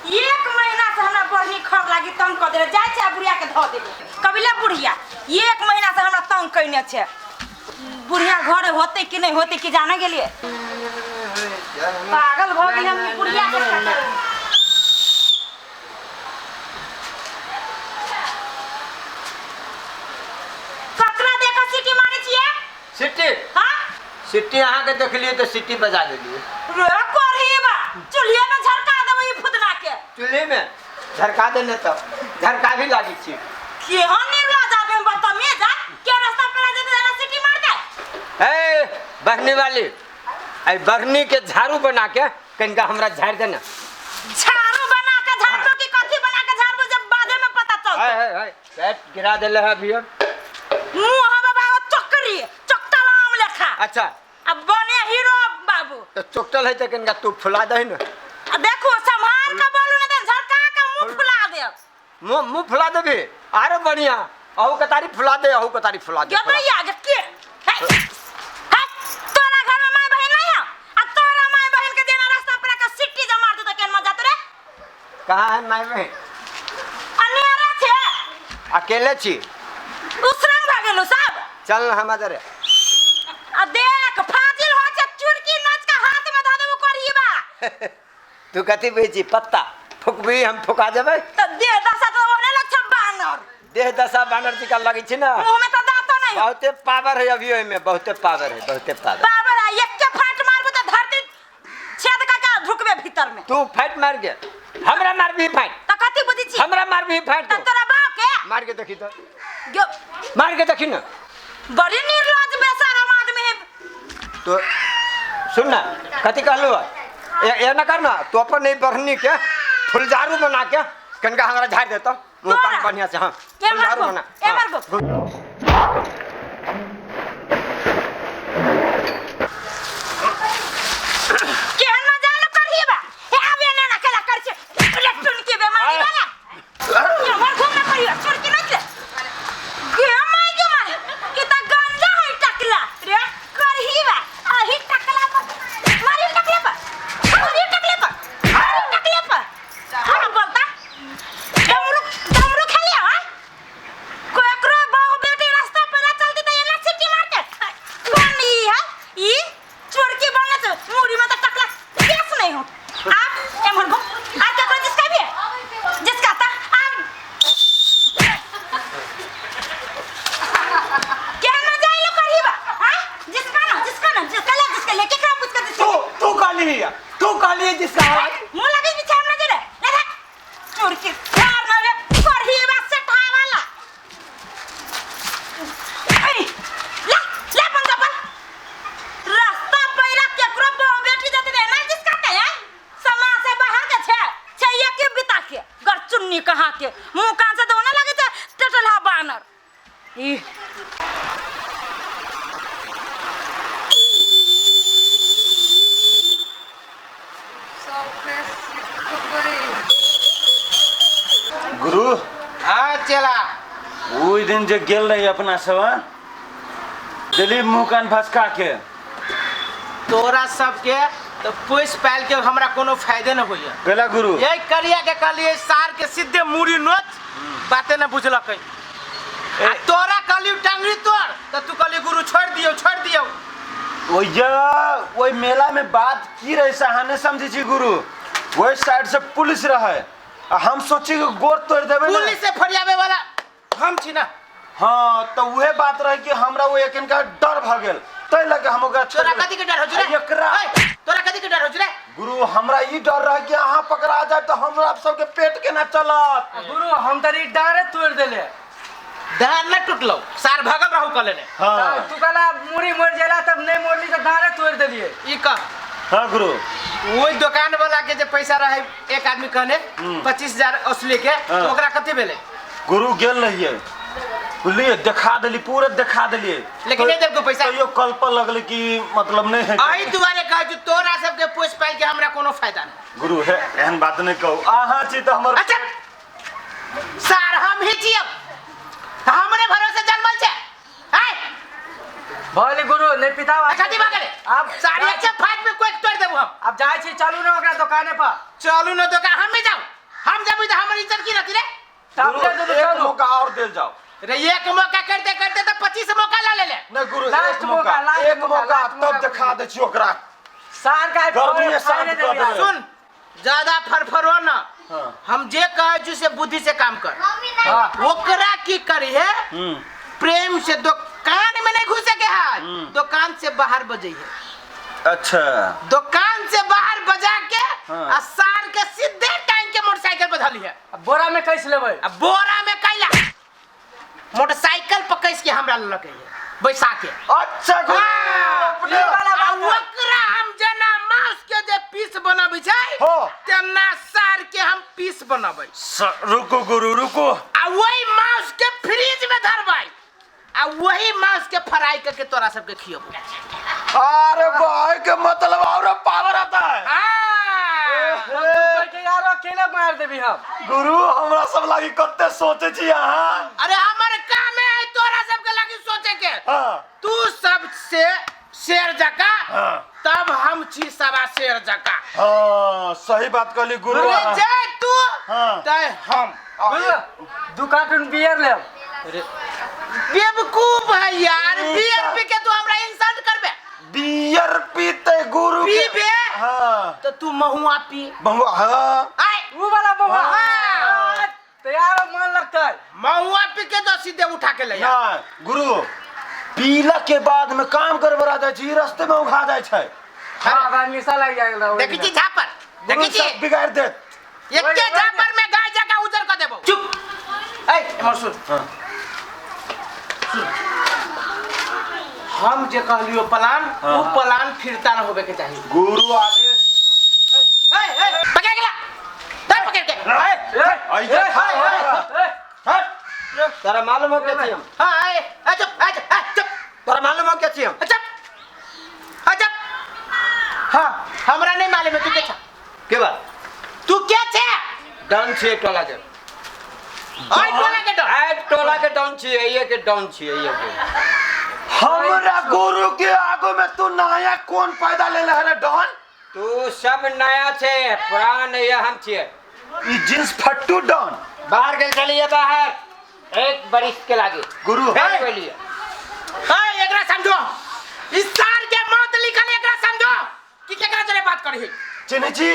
एक महीना से हमरा बढ़नी खर लागी तंग कऽ देले जाइ छै आ बुढ़िया के धऽ देले कबिले बुढ़िया एक महीना से हमरा तंग कयने छै बुढ़िया घर होते कि नहीं होते कि जाने गेलिए पागल भऽ गेल हम बुढ़िया के चक्कर में। ककरा देख के सीटी मारै छियै सिटी हाँ सिटी अहाँके देखलियै तऽ सिटी बजा देलियै रे कोढ़ीबा चूल्हे में झरका देबै ई फुदना के चूल्हेमे झरका देने तऽ झरका भी लागै छी केहन निर्लज आदमी बदतमीज है के रास्ता पर जेते एना सीटी मारते ए बहनी वाली एहि बहनी के झाड़ू बना के कनिका हमरा झाड़ि देना झाड़ू बना के झाड़बो की कथी बना के झाड़बो जब बादे में पता चलतै है है है पेट गिरा देले है अभी मुंह हवा बाबा चक्करी चकटल आम लेखा अच्छा अब बने हीरो बाबू तो चोकटल है तो कनिका तू फुला दही ना आ देखो संभाल के बोलू ना तो झरका के मुंह फुला देब मुंह मुंह फुला देबी आरो बढ़िया अहू कतारी फुला दे अहू कतारी फुला दे गे भैया गे के हे हे तोरा घर में माय बहन नहीं है आ तोरा माय बहन के देना रास्ता पर के सिट्टी जमा दे तो केन मजा तोरे कहाँ है माय बहन अनेरा छे अकेले छी उसरंग भऽ गेलो सब चल ना हम रे आ देख फाजिल हो छै चुरकी नोच के हाथ में धऽ देबो करिबा तू कथी बुझै छी पत्ता फुकबी हम फुका जेबै तऽ देह दशा तऽ ओहने लग छै बानर देह दशा बानर जी का लगै छै ना मुंह में तऽ दांतो नहीं बहुते पावर है अभी ओहिमे बहुते पावर है बहुते पावर पावर है एके फाट मारबो तऽ धरती छेद का का ढुकबे भीतर में तू फाइट मार के हमरा मारबी फाइट तऽ कथी बुझै छी हमरा मारबी फाइट तऽ तोरा बाप के मार के देखी तो गे मार के देखी ना बड़ी निर्लज बेशरम आदमी है तो सुन ना कथी कहलू ए ए ना कर ना तो अपन नहीं बढ़नी के फुलझारू बना के कनिका हमरा झाड़ देता मुँह कान तोरा? बढ़िया से हाँ ए फुलझारू मारबो बना ए हाँ। मारबो केहन मजा लो करही बा हे आबे ने ना केला कर छे इलेक्ट्रॉनिक के बेमारी वाला ये हमर घूम ना करियो छोड़ के नहीं ले गे माय गे माय के त गंजा है टकला रे करही बा आही टकला पर मारी टकले पर मारी टकले पर मारी टकले पर हां बोलता डमरू डमरू खेलिया हां केकरो बहु बेटी रास्ता पर चलती त एना सीटी मारते कौन ई है ई चोरकी बनले छ मुड़ी में त टकला केस नहीं हो आप एमहर घूम आ केकरो जिसका भी है जिसका ता आप केहन मजा आइलो करही बा हां जिसका ना जिसका ना जिसका ले जिसका ले केकरा पूछ के जिसका तू तू कहली है तू कहली है जिसका आवाज मुंह लगे पीछे हमरा जरे ले देख चोरकी मार ना रे करही बा सेठा वाला ऐ, ले ले पंजा पर रास्ता पैरा केकरो बहु बेटी जते रे ना जिसका ते है समाज से बाहर के छे छे ये के बिता के गर चुन्नी कहाँ के मुंह कान से दोना लगे छे टटलहा बानर ई गुरु हाँ चला ओहि दिन जे गेल रही अपना सब हाँ? दिलीप मुँह कान भसका के तोरा सबके तो पुछ पाल के हमरा कोनो फायदे न होइए गेला गुरु यही करिया के कहलिए सार के सीधे मुड़ी नोच बाते न बुझलकै आ तोरा कहली टांगरी तोड़ तो तू कहली गुरु छोड़ दियौ छोड़ दियौ ओया ओहि मेला में बात की रहे से अहाँ नहीं समझै छी गुरु ओहि साइड से पुलिस रहे आ हम सोची कि गोर तोड़ देबै ने। पुलिस से फरियावे वाला हम छी ना हाँ तो उहे बात रहे कि हमरा वो एक इनका डर भऽ गेल ताहि लऽ के हम ओकरा छोड़ तोरा देलियै। कथी के डर हो रे आ एकरा ओए, तोरा कथी के डर हो रे गुरु हमरा ई डर रहे कि अहाँ पकड़ा जाए तऽ हमरा सबके पेट केना चलत गुरु हम तरी डारे तोड़ देले धान न टूटलो सार भगल रहू कले ने हाँ तू कहला मुड़ी मोड़ जाला तब नहीं मोड़ली तो डारे तोड़ देलिए ई कह हाँ गुरु ओहि दुकान वाला के जे पैसा रहे एक आदमी कहने 25,000 असली के हाँ। तो ओकरा कथी भेलै गुरु गेल रहियै बुझलियै देखा देली पूरा देखा देलियै लेकिन नहि देलकौ पैसा। तैयो कल पर लगलै कि मतलब नहि है एहि दुआरे कहै छी तोरा सबके पोसि पालि के हमरा कोनो फायदा नहि गुरु हे एहन बात नहि कहू अहाँ छी तऽ हमर अच्छा सार हम ही छियौ हमरे भरोसे जन्मल छै आय भले गुरु नहीं पिता कथी भऽ गेलै आब सारी अच्छा फाइट में कोई तोड़ देबो हम अब जाइ छी चलू ना ओकरा दुकाने पर चलू न दुकान हम ही जाऊ हम जब त हमर इज्जत की रहती रे? तब गुरु, दे दे एक चलू। मौका और देल जाओ। रे एक मौका करते करते त 25 मौका ला ले ले। नहीं गुरु, लास्ट एक मौका, मौका, लास्ट एक मौका, मौका, लास्ट तब मौका। दिखा दे छी ओकरा। सार का गर्मी शांत कर देबै। सुन, ज्यादा फरफरो ना। हाँ। हम जे कहै छी से बुद्धि से काम कर। हाँ। ओकरा की करी है, प्रेम से दुकान में नहीं घुसे के है, दुकान से बाहर बजई है। अच्छा। दुकान से बाहर बजा के हाँ। आ सार के सीधे टांग के मोटरसाइकिल पर धली है। अब बोरा में कैसे लेबै? आ बोरा में कैला मोटरसाइकिल पर कैस के हमरा लके है बैसा के। अच्छा गुरु, हाँ, अपने ई वाला आ बात है। ओकरा हम जेना मांस के जे पीस बनाबै छै, हाँ। तेना सार के हम पीस बनाबै। रुको गुरु रुको। आ वही मांस के फ्रिज में धरबै आ वही मांस के फ्राई करके तोरा सबके खियबो। अरे भाई के मतलब और पावर आता है। हाँ। तब तू कह के यार अकेले मार देबी हम। गुरु हमरा सब लागी कते सोचे छी अहाँ। अरे हमर काम है तोरा सबके लागी सोचे के। हाँ। तू सबसे शेर जका, हाँ। तब हम छी सवा शेर जका। हाँ, सही बात कहली गुरु। अरे जे तू, हाँ। तय हम। गुरु, दू कार्टून बियर लेब। अरे बेवकूफ है यार, बियर पी के तू हमरा इंसल्ट करबे? बियर पीते गुरु के- पीबे? हाँ। तो तू महुआ पी। महुआ, हाँ। आय। ऊ वाला महुआ। हाँ। तो यार मन लगता है। महुआ पी के तो सीधे उठा के ले जा। ना गुरु, पीला के बाद में काम गड़बड़ा जाइ छै, ई रास्ते में उघा जाइ छै। हाँ, भाई निशा लग जाएगा। देखी छी झापर, गुरु देखी छी सब बिगाड़ देत। एके झापर में गाय जका उजर कर देबो। चुप। ए एमर सुन। हाँ। हम जे कहलियो प्लान, हाँ। उ प्लान फिरता न होबे के चाहिए। गुरु आदेश। ए ए पकड़ गेला, दे पकड़ के। ऐसे खा, हट। तोरा मालूम हो के छी हम? हां, ए ए चुप, ए चुप, ए चुप। तोरा मालूम हो के छी हम? ए चुप, ए चुप। हां, हमरा नहीं मालूम है तू के छा। के बात? तू के छे? डाउन छी टोला के। ओइ टोला के डर। आइ टोला के डाउन छी, ये के डाउन छी, ये के। हमरा गुरु के आगू में तू नया कौन पैदा ले ले रे डॉन? तू सब नया छे, पुरान ये हम छिए। ई जींस फट्टू डॉन। बाहर गेल चलिए बाहर, एक बरिस के लागे। गुरु, फेर गेलिए। ए एकरा समझो, इस साल के मौत लिखल, एकरा समझो कि केकरा जरे बात करही। चिन्है छी?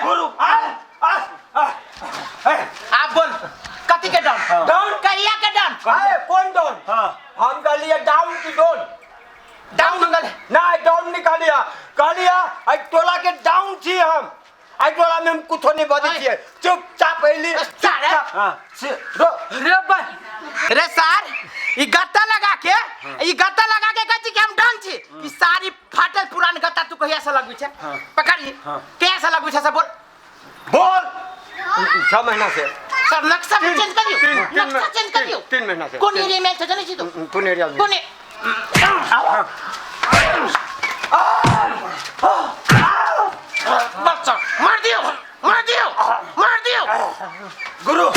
गुरु, आप बोल कथी के डॉन? डॉन? कहिया के डॉन? अरे कौन डॉन? हाँ। हम कहलिए डाउन की डॉन। डाउन गल ना, डाउन नहीं कहलिया, कहलिया आई टोला के डाउन छी हम। आई टोला में हम कुछो नहीं बजै छियै, चुपचाप अइली। सारे। हाँ, रो। रे भाई। रे सार, ई गत्ता लगा के, ई गत्ता लगा के कहै छी कि हम डॉन छी। ई सारी फाटल पुरान गत्ता तू कहिया से लगबै छै? पकड़ ई। कहिया से लगबै छै से बोल। बोल। 6 महीना से। सर नक्शा भी चेंज कर दियो, तीन नक्शा चेंज कर दियो। 3 महीना से। कोन एरिया में छै जानै छी तू? कोन एरिया में? कोन बच्चा मार दियो, मार दियो, मार दियो। गुरु।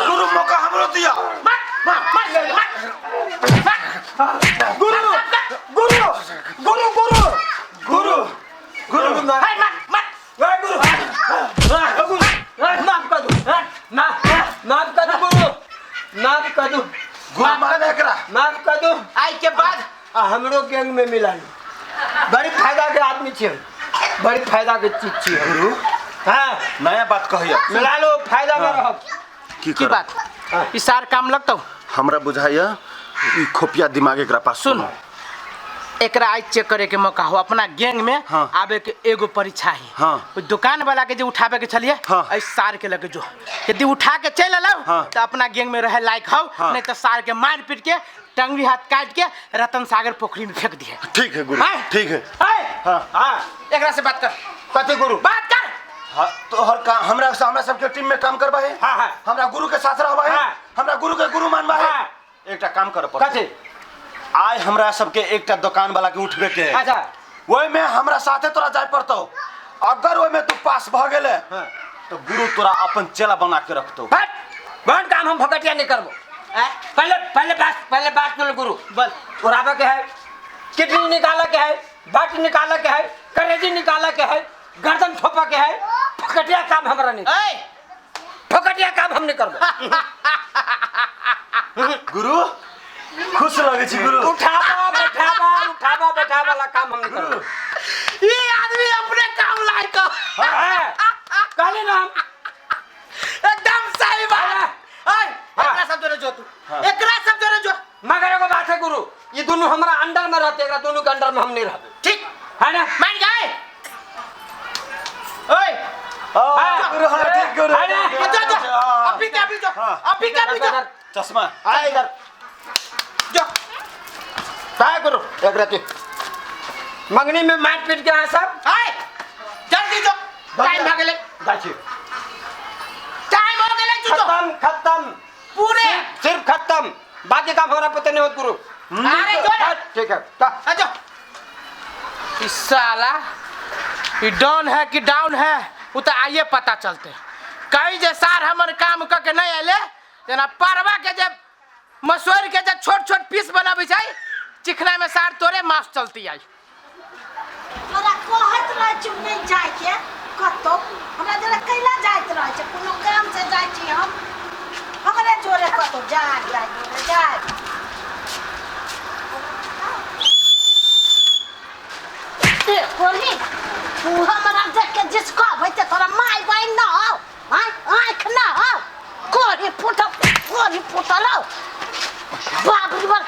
गुरु मौका हमरो दिया। मार मार मार मार मार। गुरु गुरु गुरु गुरु गुरु गुरु मार हाय मार मार। गुरु गुरु माफ कर दो, माफ कर दो गुरु, माफ कर दो। गुरु माने एकरा। माफ कर दो। आई के बाद आ हमरो गैंग में मिला ली। बड़ी फायदा के आदमी छियै, बड़ी फायदा के चीज छियै गुरु। हाँ, नया बात कहिया। मिला लो, फायदा में रहब। की की बात? ई सार काम लगतौ। हमरा बुझाइया ई खोपिया दिमाग एकरा पास। सुन, एकरा आज चेक करे के मौका हो अपना गैंग में। हाँ। आबे के एगो परीक्षा है। हाँ। ओ दुकान वाला के जे उठाबे के छलिए, हाँ। एहि सार के लगे जो यदि उठा के चलि एलौ, हाँ। तऽ अपना गैंग में रहे लायक हौ। हाँ। नहीं तो सार के मारि पीट के टंगरी हाथ काट के रतन सागर पोखरी में फेंक दिए। ठीक है गुरु, हाँ। ठीक है। हाँ हाँ, एकरा से बात कर। कथी गुरु? बात कर। हाँ, तो हर काम हमरा हमरा सबके टीम में काम करबा है। हाँ, हाँ। हमरा गुरु के साथ रहबा है। हाँ। हमरा गुरु के गुरु मानबा है। हाँ। एकटा काम कर पड़तै। कथी? आइ हमरा सबके एकटा दुकान वाला के उठबे के है। अच्छा। ओहि में हमरा साथे तोरा जाय पड़तौ। अगर ओहि में तू पास भ गेले, हाँ। तो गुरु तोरा अपन चेला बना के रखतौ। हट, बहन काम हम फकटिया नहीं करबो। आँय? पहले पहले बात, पहले बात सुन गुरु। बोल। उड़ाबे के है किडनी निकाला के है, बाट निकाला के है, करेजी निकाला के है, गर्दन ठोपा के है। फकटिया काम हमरा नहीं, फकटिया काम हम नहीं करबो। गुरु खुश लगे छी गुरु। उठावा बैठावा उठावा बैठावा वाला काम हम नहीं करबो। ये आदमी अपने काम लायक कहली ना हम एकदम सही बात। एकरा सब जोरे जो तू, एकरा सब जोरे जो। मगर एगो बात है गुरु, ये दोनों हमरा अंडर में रहते, एकरा दोनों के अंडर में हम नहीं रहते। ठीक है ना? मान गए। ओए गुरु हां ठीक गुरु। जो जो अभी के अभी जो, अभी के अभी जो। चश्मा आ इधर जो काय गुरु एक राती मंगनी में मार पीट के आए सब। आए जल्दी जो, टाइम हो गेले। जाछि टाइम हो गेले। जो खत्म खत्म पूरे सिर्फ खत्म, बाकी काम हमरा पता नहीं होत गुरु। अरे जो ठीक है आ जो। इस साला ई डाउन है कि डाउन है उ त आइए पता चलते। कहीं जे सार हमर काम क के नहीं आइले, जना परवा के जे मसोर के जे छोट छोट पीस बनाबै छै, चिखना में सार तोरे मांस चलती आई। तोरा कहैत रहै छी नहीं जाइके कतौ, हमरा जरा कैला जाइत रहै छै, कोनो काम से जाइ छी हम, हमरे जोरे कतौ जा जाय जोरे जाय। कोली तू हमरा देख के जिसको आबै ते तोरा माय बाई न हो, आँख न हो, कोरी फुटल कोरी फुटल हो। बाप रे बाप,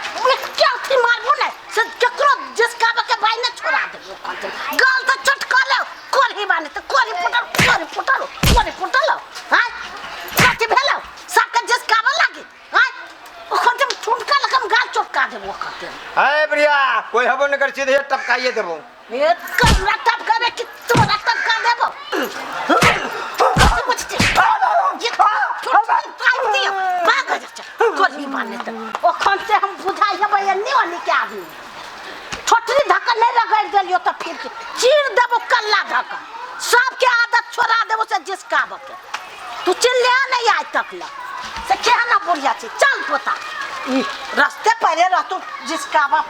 क्या थी मारबो ने से केकरो जिसका के भाई ने छोड़ा देबो। कहते गाल त चटकल कोरी बाने त कोरी फुटल कोरी फुटल कोरी फुटल। हां कथि भेलो सबके जिसकाबे लागी। हां ओखन जब ठुनका लगम गाल चटका देबो। कहते ए प्रिया कोई हबो न कर, सीधे टपकाइए देबो। ए कमरा टपकाबे कि तोरा टपका देबो? कथि बुझছি ये काट दियो भाग जा कोरी बाने त ओखन से हम बुझाइ हेबै एन्नी ओन्नी के आदमी। छोटरी धक्का नहीं रगड़ देलियो त फिर के चीर देबो कल्ला धक्का, सबके आदत छोड़ा देबो से जिसकाबे के। तू चिल्ले नहीं आज तक ला से केहना बुढ़िया छी। चल पोता ई रास्ते परे रहतू जिसकाबा।